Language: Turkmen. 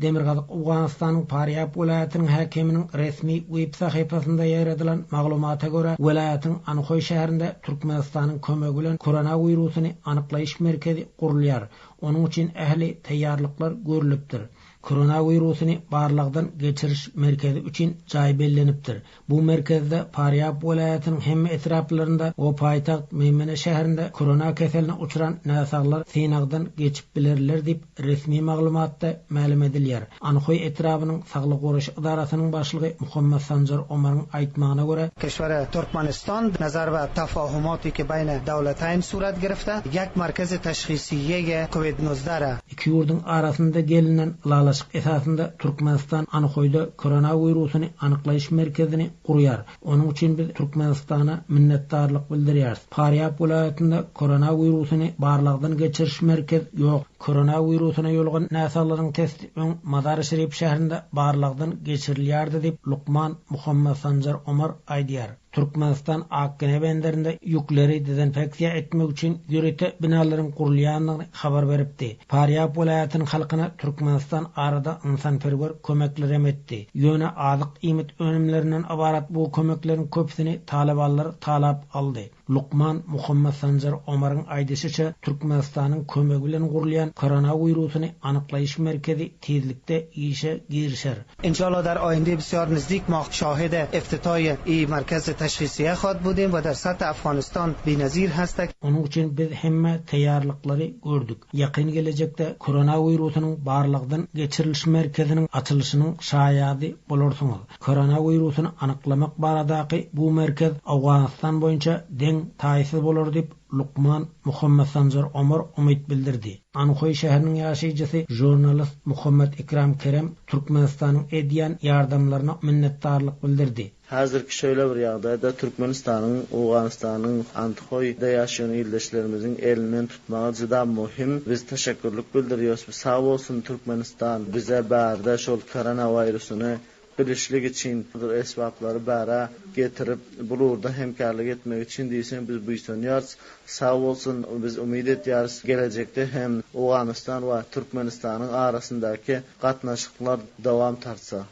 Demirgazyk Owganystanyň Farýab welaýatynyň häkiminiň resmi web sahypasynda ýaýradylan maglumata görä, welaýatyň Anhoý şäherinde Türkmenistanyň kömegi bilen koronawirusyny anyklaýyş merkezi gurulýar. Onuň üçin ähli taýýarlyklar görlüpdir. Koronawirusyny barlagdan geçiriş merkezi üçin jaý bellenipdir. Bu merkezde Farýab welaýatynyň hemme etraplarynda we paýtagt Meýmene şäherinde korona keseline uçran näsaglar synagdan geçip bilerler diýip, resmi maglumatda mälim edilýär. Anhoý etrabynyň saglygy goraýyş edarasynyň başlygy Muhammet Sanjar Omaryň aýtmagyna görä, Keşwere Türkmenistan nazar be tafahumati ki beýne döwleteýn surat girifte, ýek merkezi teşhisiýeýe Kowid 19 re. Iki ýurduň arasynda gelinen ylalaşyk esasynda Türkmenistan Anhoýda koronawirusyny anyklaýyş merkezini gurýar. Onuň üçin biz Türkmenistana minnetdarlyk bildirýäris. Farýab welaýatynda koronawirusyny barlagdan geçiriş merkez ýok. Koronawirusyna ýolugan näsaglaryň testi öň Mazar-i-Şerif şäherinde barlagdan geçirilýärdi diýip, lukman Muhammad Sanjar Omar aýdýar. Türkmenistan Akgene benderinde ýükleri dezinfeksiýa etmek üçin ýörite binalaryň gurulýandygyny habar beripdi. Farýab welaýatynyň halkyna Türkmenistan arada ynsanperwer kömeklerem etdi. Ýöne azyk-iýmit önümlerinden ybarat bu kömekleriň köpüsini talybanlar talap aldy. Lukman Muhammad Sanjar Omaryň aýdyşyça, Türkmenistanyň kömegi bilen gurulýan koronawirusyny anyklaýyş merkezi tizlikde işe girişer. Inşallah در آینده بسیار نزدیک ما شاهد افتتاح ای مرکز تشخیصیه خواد بودیم و در سطح افغانستان بینظیر هست. Onuň üçin biz hemme taýýarlyklary gördük. Ýakyn gelejekde koronawirusynyň barlagdan geçiriliş merkeziniň açylyşynyň şaýady bolarsyňyz. Koronawirusyny anyklamak baradaky bu merkez Owganystan boýunça deň-taýsyz bolar diýip, lukman Muhammet Sanjar Omar umyt bildirdi. Anhoý şäheriniň ýaşaýjysy žurnalist Muhammet Ikram Kerem Türkmenistanyň edýän ýardamlaryna minnetdarlyk bildirdi. Häzirki şeýle bir ýagdaýda Türkmenistanyň, Owganystanyň Andhoýda ýaşaýan ildeşlerimiziň elinden tutmagy juda möhüm. Biz teşekkürlik bildirýäris. Sag bolsun Türkmenistan bize bärde şol koronawirusyny bilişlik üçin esbaplary bärä getirip bul ugurda hemkarlyk etmek üçin diýseň biz buýsanýarys. Sag bolsun biz umyt etýäris gelejekde hem Owganystan we Türkmenistanyň arasyndaky gatnaşyklar dowam tartsa.